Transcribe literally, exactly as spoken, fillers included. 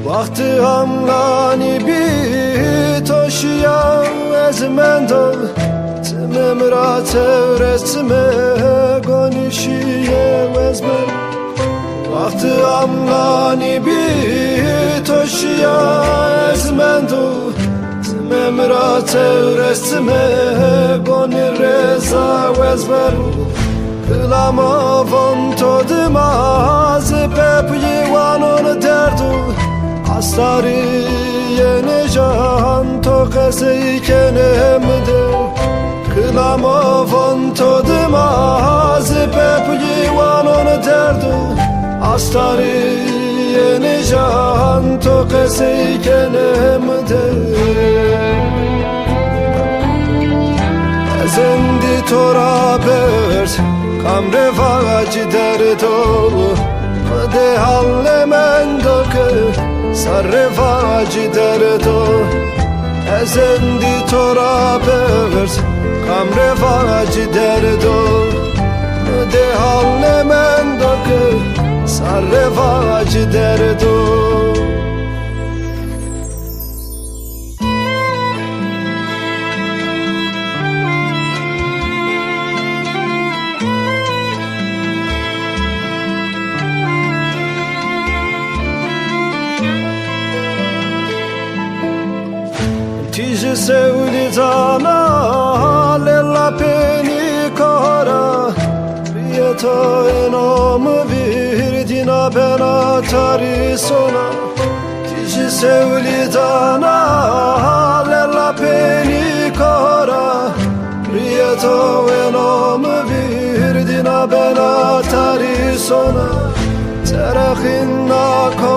Wextî hamlanî bî to şiya ez mendo, çimê min ra tewres çimê gonî şiyê wez ber. Wextî hamlanî bî to şiya ez mendo, çimê min ra tewres çimê gonî rêza wez ber. Kilama von to dima zi pepuyî wanon derdu. Astarî yenê jan to qesey kenê min de. Kilama von to dima zi pepuyî wanon derdu. Astarî yenê jan to qesey kenê min de. Ez êndî to ra pers, kam rêva ci derdo, dê halê mendo ke, ser rêva ci derdo. Ez êndî to ra pers, kam rêva ci derdo, dê halê mendo ke, ser rêva ci derdo. Tî ji sewlî cana lê lapênî kara, riyê to êno min vîr dîna bena tarî sona. Tî ji sewlî cana lê lapênî kara, riyê to êno min vîr dîna bena tarî sona. Çerexîn nako